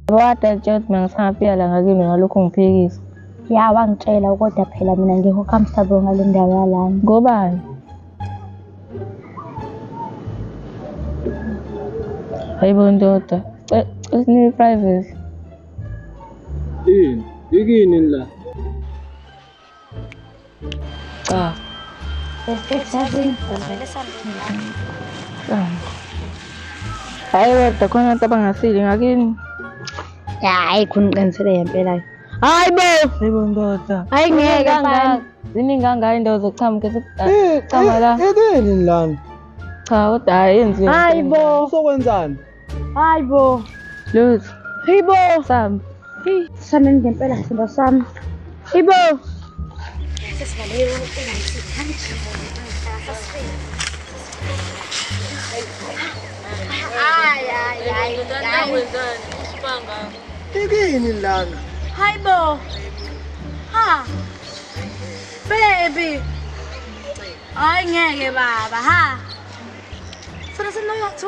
Kade ngitshela ukuthi mina ngisangafika la ngakini ngalokhu ngiphikisa. Ya wangitshela kodwa phela mina ngikho comfortable ngale ndawo yalana. Ngobani? Hayibo ndoda, cela sinike privacy. Ini? Ikini la? Cha. Hayi kodwa khona abantu abangasile ngakini. Ya hayi khona uqinisele ngempela. Hayi bo! Hayibo ndoda. Hayi ngeke mfana. Ziningi kangaka indawo zokuchama khetha chama la. Ikini lana? Cha kodwa hayi yenziwe. Hayi bo. Uzokwenzani? Hayi bo. Lutho. Hayibo. Sami. Sami ngempela sithando sami. Hayibo. Ikini lana? Hayibo. Ha. Baby. Hayi ngeke baba ha. Sona senoya.